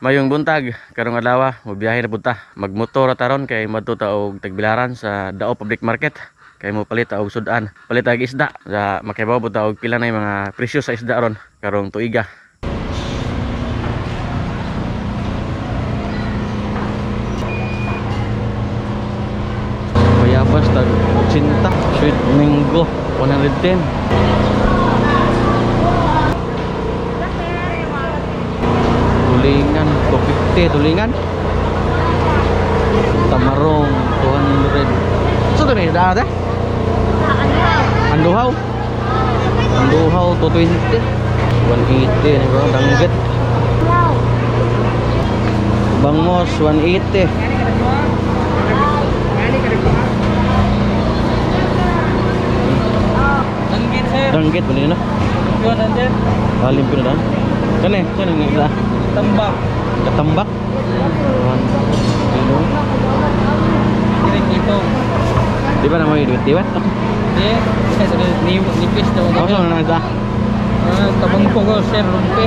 Mayong buntag karong adlaw, mobiyahe na pud ta. Magmotor ra taron kay madto ta og Tagbilaran sa Dao Public Market. Kay mo palit ta og sudan, palit ta og isda. Sa makibaw pud ta og pila na yung mga presyo sa isda ron karong tuiga. Bayabas tag 80, sweet mango 110. Tulingan 250, tulingan. Tamarong 200. So ito na isda ate? Anduhaw. Anduhaw 220. 180 ni bro, danggit. Bangos 180. Danggit sir. Danggit ba nila? Yun, sir. Ah, limpyo na daan. Kani, saan ang isda? Tambak. Katambak? 1 kilo. Ito. Di ba na may duit, di ba? Di, nipis daw. Ako saan na isda? Ah, tabang po ko sir, rumpe.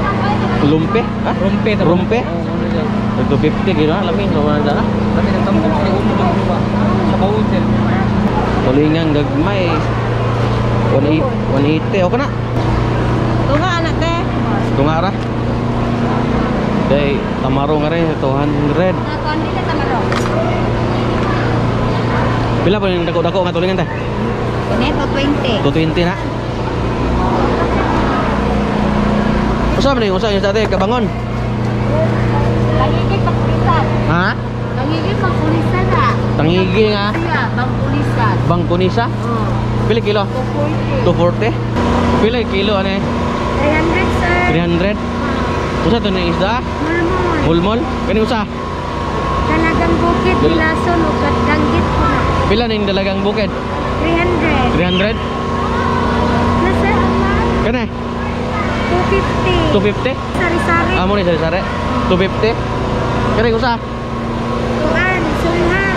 Lumpe? Ha? Rumpe. Rumpe? Oo, ano siya. 250 kilo, lami. So, wala na. Lami ng tambak sa ulo ba? Sa baon sir. Tulingan gagmay. 180. Okay na. Tunga anak te. Tunga ra. Day, tamaro nga rin, 200. Kuan din na tamaro. Pila pa yung dako-dako nga tulingan te? Kani 220. 220 na. Usa man yung usa yung dati kabangon. Tangigi pangpulisan. Ha? Tangigi pangpulisan ah. Tangigi nga. Siya, pangpulisan. Bangkunisa? Oh, Pila kilo? 240. 240? Pila kilo ano eh? 300 sir. 300? Usa to ni isda? Mulmul. Mulmol? Kani usa? Talagang bukid nilason ug danggit ko na. Pila ning dalagang bukid? 300. 300? Na sir, Kani? 250. 250? Sari-sari. Amo ni sari-sari. 250? Kani usa? Kuan, sunghan.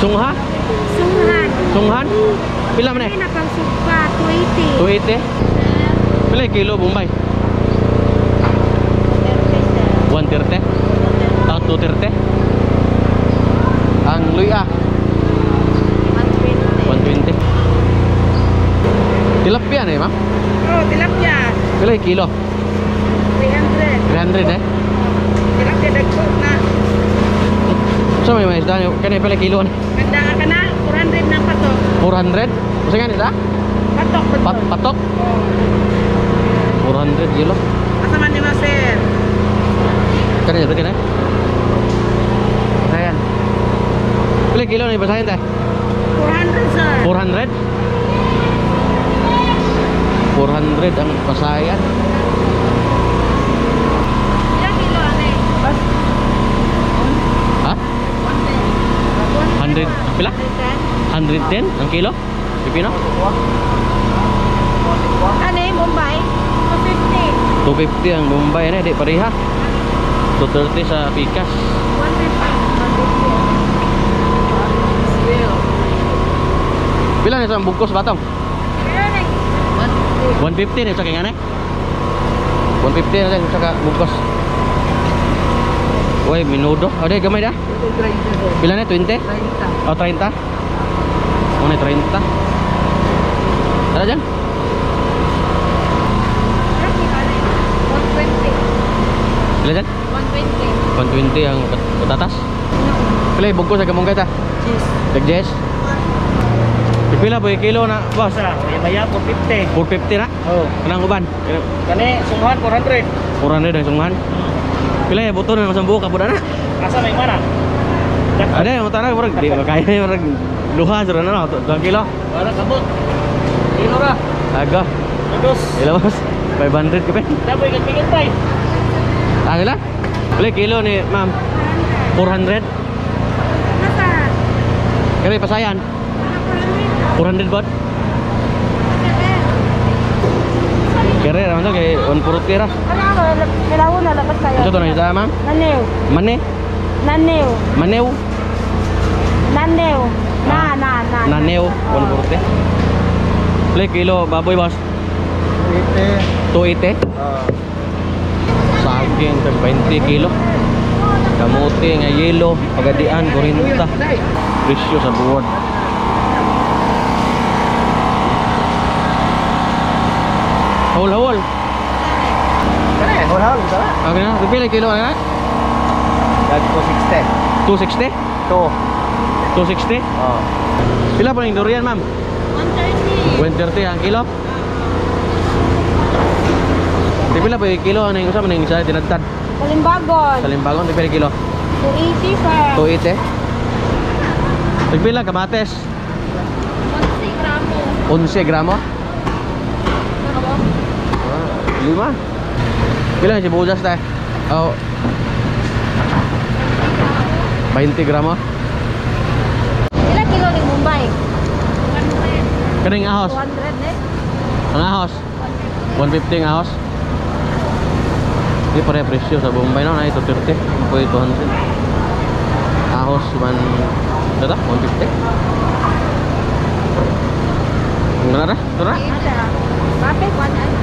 Sungha? Sunghan. Sunghan? Pila man eh? Hindi na pang sugpa, 280. 280? Pila kilo Bombay? 130? Ah, 230? Ang luya? 120. Tilapia na eh, ma'am? Oh, tilapia. Pila yung kilo? 300. 300 eh? Tilapia dagko na. So may mga isda niyo. Kani pila kilo ni? Ganda ka na, 400 na patok. 400? Usa nga isda? Patok, Pat patok. patok? Oh. 400 kilo. Asa man ni sir? Kani ito kani? Ayan. Pila kilo ni basahin ta? 400 sir. 400? 400 ang pasayan. Ilang kilo ane? Ha? 100 pila? 110 ang kilo? Pipino? Ane, Mumbai? 250. 250 ang Mumbai na, di pareha. 230 sa Pikas. 150. Pila na sa bugkos batong? 150 na sa kay ngani? 150 na sa ka bugkos. Uy, minudo. Ade gamay da. Pila na 20? 30. Oh, 30. Ano 30? Tara dyan. 120. Pila dyan? 120. 120 ang patatas. Pila yung bugkos sa gamong ta? Cheese. Tag-jess. Pila po yung kilo na, boss? Maya 450. 450 na? Oh. Kanang uban? Kani sunghan 400. 400 ang sunghan. Pila yung buto na masang buo kapuda na? Asa may mana? Ada yang utara murag di makaya murag duha sura na no, 2 kilo. Para kabot. Kilo ra. Aga, Dos. ila boss? 500 ka pa. Daboy kag pigil tay. Ah, ila? Pila kilo ni ma'am? 400. Nasa? Kani pasayan? 400 bot. Kere ra man to kay 140 ra. Ano ako, na lapas tayo. Ito to na isa ma'am? Nanew. Mane? Nanew. Manew? Nanew. Na, na, na. Nanew 140. Pila kilo baboy boss? 280. 280? Saging tag 20 kilo. Kamote nga yelo, pagadian 40. Presyo sa buwan. Hawol hawol. Wala, wala. Okay na, pila kilo na? Dag 260. 260? 2. 260? Oh. Pila pa ning durian, ma'am? 130. 130 ang kilo. Di pila pa yung kilo ano yung usa man yung isa tinadtad. Kalimbagon. Sa Limbagon di pila kilo? 280 sir. 280. Tagpila kamates? 11 gramo. 11 gramo. Ah, lima. Pila ang sibuyas tayo? Oh. 20 gramo. Pila kilo ni Mumbai? Kaning ahos. 200 eh. Ang ahos. 150 ang ahos. Di pareha presyo sa Bombay no, na 230, po 200. Ahos man data 150. Ang ra, tara. Bakit? 100.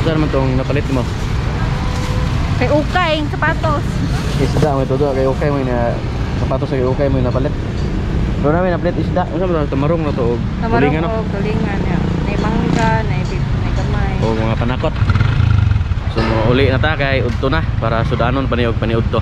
Saan naman tong napalit mo? Kay ukay, ang sapatos. Isda mo ito do kay okay mo na sapatos kay okay mo yung napalit. Pero namin napalit isda. Unsa man to tamarong na to og tulingan no? o tulingan. Nay mangga, nay nay gamay. O mga panakot. So uli na ta kay udto na para sudanon pa ni og paniudto.